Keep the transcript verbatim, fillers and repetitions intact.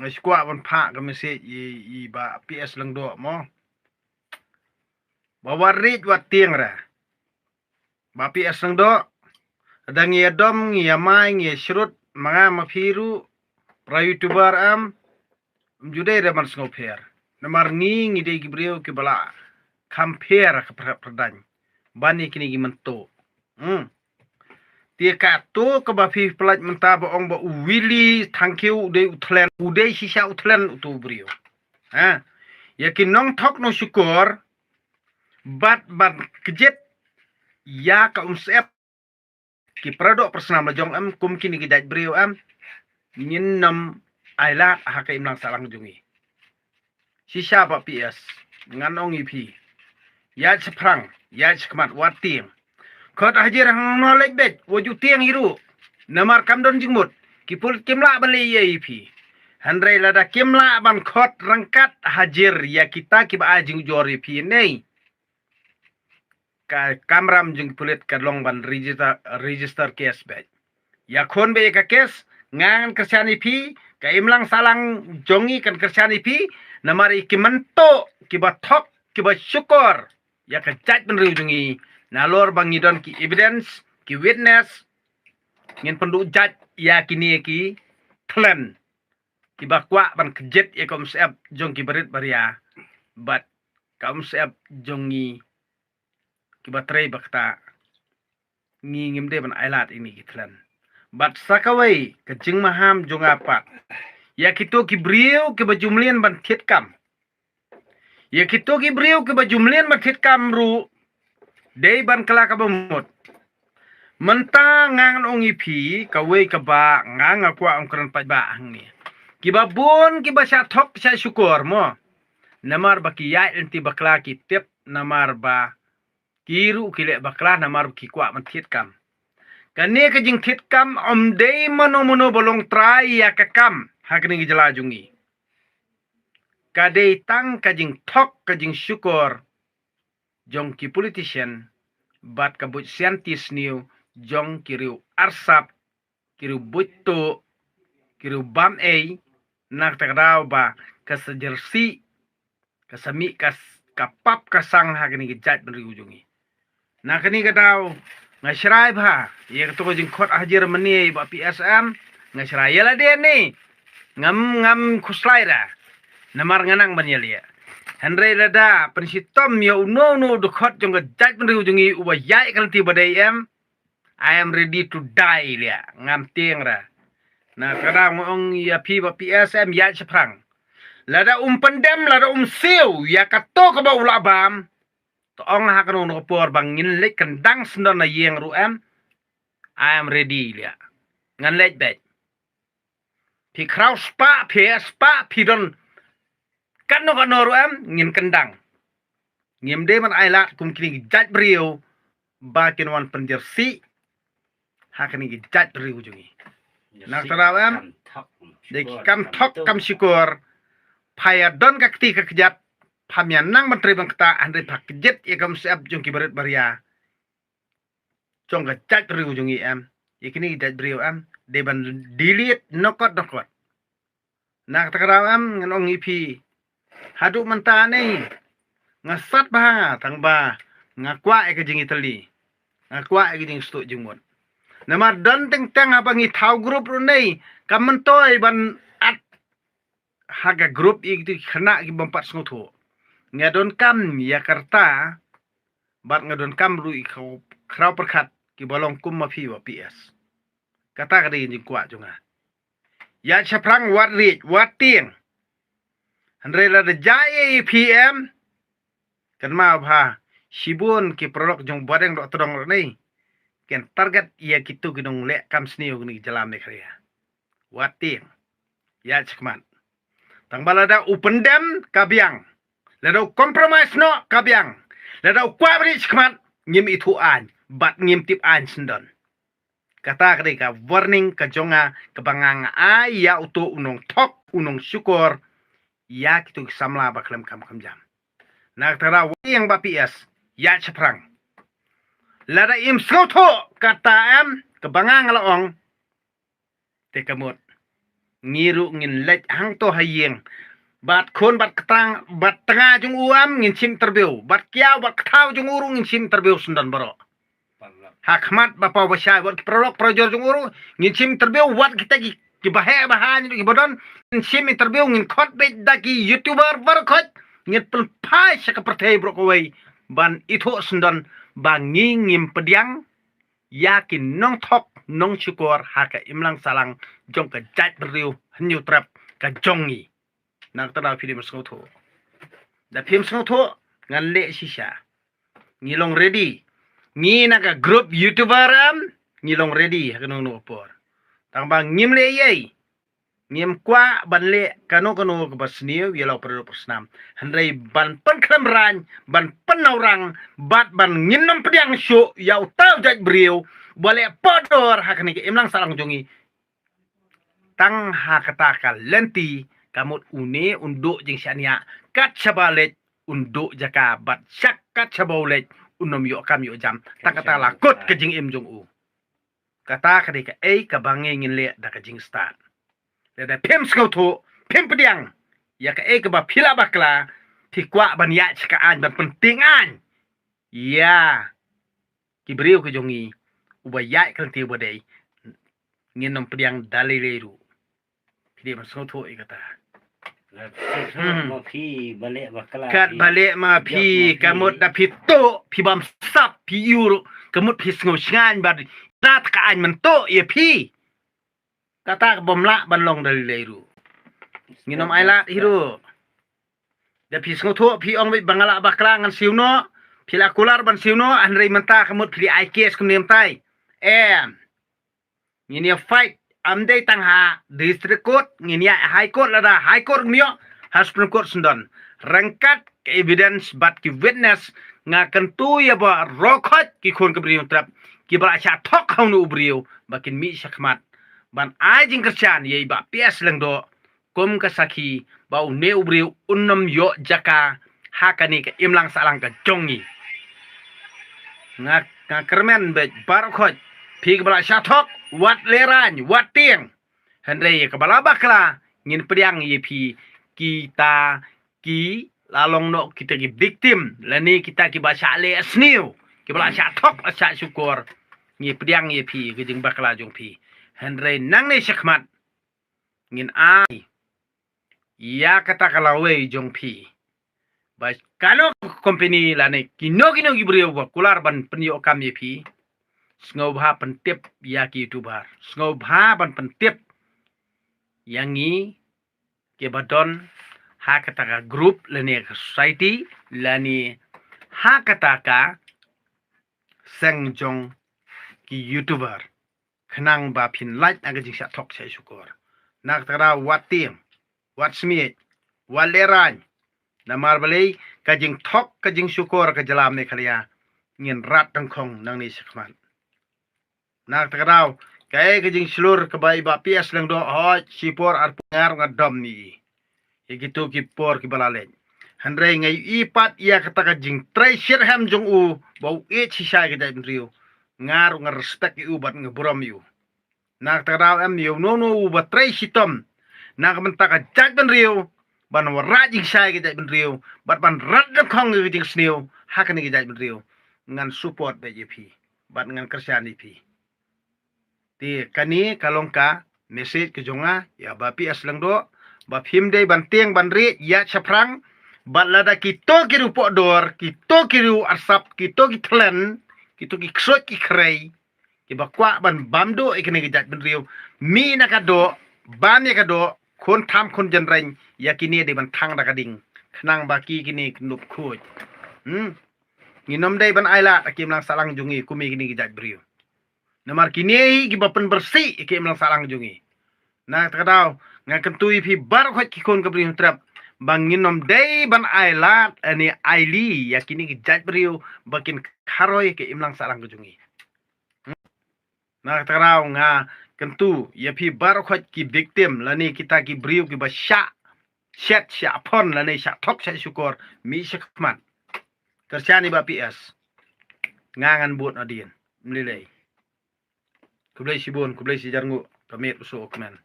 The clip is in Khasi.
Nga shu kwah ban phah ka message i, i Bah P S Lyngdoh mo. Ba wat rit wat tieng ra. Bah P S Lyngdoh. Da ngi ïa dom, ngi ïa mai, ngi ïa shrut, ma nga ma phi ruh, para YouTuber em, ym ju dei re ban sngewpher. Namar ngi, ngi dei ki briew kiba la kham pher ka pra-, pyrdain ban ïa kine ki mynta. Hmm. Te kato kaba phi pyllait mynta ba ong ba u Willy Thangkhiew u dei u thlen, u dei shisha u thlen uto u briew. Ha. Ïa ki nongthok nongshukor, bad ban kjit ïa ka Umsyep, ki paradoh parasnam la jong em, kum kine ki jait briew em, ngin nym ailad ha ka imlang sahlang jong ngi. Shisha Bah P S, ngan ong ïa phi, ïaid shaphrang, ïaid shakhmat, wat tieng. Khot hajir hangno leit beit, wat ju tieng hi ruh. Namar kam don jingmut, ki pulit kim lah ban leh ei ei ïa phi. Hynrei lada kim lah ban khot ryngkat hajir ïa kita kiba ai jingujor ïa phi ne, ka kamram jong ki pulit ka long ban register, register case beit. Ïakhun beit ïa ka case, nga ngan kyrshan ïa phi, ka imlang sahlang jong ngi kan kyrshan ïa phi, namar ïa ki mynta kiba thok, kiba shukor ïa ka jaitbynriew jong ngi, nalor ba ngi don ki evidence, ki witness, ngin pynduh jait ïa kine ki thlen kiba kwah ban kjit ïa ka Umsyep jong ki barit baria, bad ka Umsyep jong ngi kiba trei ba ktah. Ngi ngim dei ban ailad ïa kine ki thlen. Bad sa kawei ka jingmaham jong nga pat, ïa kito ki briew kiba ju mlien ban thied kam. Ïa kito ki briew kiba ju mlien ban thied kam ruh, dei ban kylla kaba mut. Mynta nga ngan ong ïa phi, kawei kaba nga, nga kwah ong kren paidbah hangne. Kiba bun kiba shah thok shah shukor mo. Namar ba ki ïaid lynti bakla, ki tip namar ba ki ruh ki leh bakla namar ba ki kwah ban thied kam. Kane ka jingthied kam ym dei mano mano ba long trai ïa ka kam ha kane ka jylla jong ngi. Ka dei tang ka jingthok, ka jingshukor jong ki politician bad ka buit scientist sniew jong ki riew arsap, ki riew buit tuh, ki riew bam ei, na kata ka daw ba ka sa jersey, ka sa mih ka s-, ka pap ka sang ha kane ka jaitbynriew jong ngi. Na kane ka daw nga shrai bha ïa kato ka jingkhot hajir mynne Bah P S em, nga shrai ïa lade ne. Ngam, ngam khuslai da. Namar nga nang ban ïaleh. Hynrei lada pynshitom ïa uno uno u dkhot jong ka jaitbynriew jong ngi uba ïaid ka lynti ba dei em, I am ready to die leh. Ngam tieng ra. Na ka daw nga ong ïa phi Bah P S em, ïaid shaphrang. Lada um pyndem, lada um siew ïa kato kaba u la bam, to ong ha kano kano ka por ba ngin leit kyndang syndon na ïing ruh em, I am ready leh. Ngan leit beit. Phi khraw spah, phi spah, phi don kano kano ruh em, ngin kyndang. Ngim dei ban ailad kum kine ki jaitbynriew ba kin wan pynjersey ha kane ka jaitbynriew jong ngi. Na kata ka daw em, dei ki kam thok kam shukor, pha ïa don ka kti ka kjat, pham ïa nang ban trei ban ktah, hynrei pha kjit ïa ka Umsyep jong ki barit baria jong ka jaitbynriew jong ngi em. Ïa kine ki jaitbynriew em, dei ban delete nokot nokot. Na kata ka daw em, ngan ong ïa phi, haduh mynta ne nga sat bha, tang ba nga kwah ïa ka jingïatylli, nga kwah ïa ka jingshtuh jingmut. Namar don teng teng haba ngi thaw group ruh ne, kam myntoi ban add ha ka group ïa kito ki khynnah ki bym pat sngewthuh. Nga donkam ïa ka rta bad nga donkam ruh ïa ka khraw pyrkhat kiba long kum ma phi Bah P S. Kata ka dei ka jingkwah jong nga. Ïaid shaphrang, wat riej wat tieng. Hynrei lada jia ïa phi em, kynmaw bha, shibun ki paralok jong Bording Dohtdong ruh ne kin target ïa kito ki nongleh kam sniew kane ka jylla Meghalaya. Wat tieng. Ïaid shakhmat. Tang ba lada u pyndem ka biang, lada u compromise noh ka biang, lada u kwah ban ïaid shakhmat, ngim ithuh aiñ bad ngim tip aiñ syndon. Kata ka dei ka warning ka jong nga kaba nga nga ai ïa uto u nongthok u nongshukor ïa kito ki samla ba khlem kham kham jam. Na kata ka daw wat tieng Bah P S, ïaid shaphrang. Lada im sngewthuh kata em kaba nga nga la ong, te ka mut Ngi ruh ngin leit hangto ha ïing. Bad khun bad ktrang bad tnga jong u am ngin shim interview. Bad kiaw bad kthaw jong u ruh ngin shim interview syndon baroh. Ha khmat ba paw ba shai wat ki paralok parajor jong u ruh ngin shim interview, wat kita ki, ki baheh bahaiñ ruh ki badon ngin shim interview, ngin khot beit da ki YouTuber baroh khoit, ngin pynphai sha ka pyrthei baroh kawei ban ithuh syndon ba ngi ngim pdiang ïa ki nongthok nongshukor ha ka imlang sahlang jong ka jaitbynriew Hynñiewtrep ka jong ngi. Na kata daw phi dei ban sngewthuh. Da phim sngewthuh ngan leh shisha. Ngi long ready. Ngi na ka group YouTuber am, ngi long ready ha kano kano ka por. Tang ba ngim leh ei ei. Ngim kwah ban leh kano kano kaba sniew ïa la u pyrshah pyrshah. Hynrei ban pynkhlem rang, ban pynnaw rang, bad ban ngin ym pdiang shuh ïa uta u jaitbynriew ba leh pdor ha kane ka imlang sahlang jong ngi. Tang ha kata ka lynti ka mut une un duh jingshaniah kat shaba leit un duh jaka bad shah kat shaba u leit un ym ïoh kam ïoh jam. Tang kata la kut ka jingim jong u. Kata ka dei kaei kaba ngi ngin leh da ka jingstad. Lada phim sngewthuh, phim pdiang ïa kaei kaba phi la bakla, phi kwah ban ïaid sha ka aiñ ban pyntieng aiñ ïa ki briew ki jong ngi, uba ïaid ka lynti uba dei, ngin ym pdiang da lei lei ruh. Phi dei ban sngewthuh ïa kata. Kat ba leh ma phi ka mut da phi tuh phi bam sap phi ïoh ruh ka mut phi sngew shngaiñ bad da ka aiñ mynta ïa phi. Kata ka bym lah ban long da lei lei ruh. Ngin ym ailad hi ruh. Da phi sngewthuh phi ong beit ba nga la bakla ngan siew noh. Phi la kular ban siew noh, hynrei mynta ka mut phi la ai case kumne mynta. Em. Ngin ïa fight, am dei tang ha District Court, ngin ïa High Court lada High Court ngim ïoh, ha Supreme Court syndon. Ryngkat ka evidence bad ki witness nga kyntu ïa baroh khoit ki khun ka Bri Hynñiewtrep kiba la shah thok ha une u briew ba kin mih shakhmat ban ai jingkyrshan ïa i Bah P S Lyngdoh kum ka sakhi ba une u briew un ym ïoh jaka ha kane ka imlang sahlang ka jong ngi. Nga, nga kyrmen bad baroh khoit phi kiba la shah thok, wat lehraiñ, wat tieng. Hynrei ïa kaba la bakla ngin pdiang ïa phi, kita ki la long noh kita ki victim lane kita kiba shah leh sniew, kiba la shah thok la shah shukor. Ngi pdiang ïa phi ka jingbakla jong phi. Hynrei nangne shakhmat ngin ai ïa kata ka lawei jong phi ba kano ka company lane kino kino ki briew ba kular ban pynïoh kam ïa phi, sngewbha pyntip ïa ki YouTuber, sngewbha ban pyntip ïa ngi kiba don ha kata ka group lane ka society lane ha kata ka seng jong ki YouTuber. Khnang ba phin lait na ka jingshah thok shah shukor. Na kata ka daw wat tieng, wat smiej, wat lehraiñ. Namar balei ka jingthok ka jingshukor ka jylla Meghalaya ngin rat dyngkhong nangne shakhmat. Na kata ka daw kaei ka jingshlur kaba i Bah P S Lyngdoh, hooid shipor arphew nga ruh nga dom ïa i ïa kito ki por kiba la leit. Hynrei nga ïohi pat ïa kata ka jingtrei shitrhem jong u ba u ïeit shisha ïa ka jaitbynriew. Nga ruh nga respect ïa u bad nga burom ïa u. Na kata ka daw em ïa uno uno uba trei shitom na ka bynta ka jaitbynriew, ban wanrah jingshai ïa ka jaitbynriew bad ban rat dyngkhong ïa ka jingsniew ha kane ka jaitbynriew, ngan support beit ïa phi bad ngan kyrshan ïa phi. Te kane ka long ka message ka jong nga ïa Bah P S Lyngdoh ba phim dei ban tieng ban riej ïa shaphrang. Bad lada kito ki riew pohdor, kito ki riew arsap, kito ki thlen, kito ki ksuid ki khrei kiba kwah ban bam doh ïa kane ka jaitbynriew, mih na ka doh, bam ïa ka doh, khun tham khun jynreng, ïa kine dei ban thang da ka ding. Khnang ba ki kine ki nop khuid. Hmm. Ngin ym dei ban ailad ha ki imlang sahlang jong ngi kum ïa kine ki jaitbynriew. Namar kine hi kiba pynbyrsieh ïa ka imlang sahlang jong ngi. Na kata ka daw nga kyntu ïa phi baroh khoit ki khun ka Bri Hynñiewtrep ba ngin ym dei ban ailad ne aili ïa kine ki jaitbynriew ba kin kharoi ïa ka imlang sahlang ka jong ngi. Na kata ka daw nga kyntu ïa phi baroh khoit ki victim lane kita ki briew kiba shah shet shah phon lane shah thok shah shukor, mih shakhmat. Kyrshan ïa i Bah P S. Nga ngan bud nadien. Mlilei. Khublei shibun, khublei shihajar nguh. Ka miet u shu u kmen.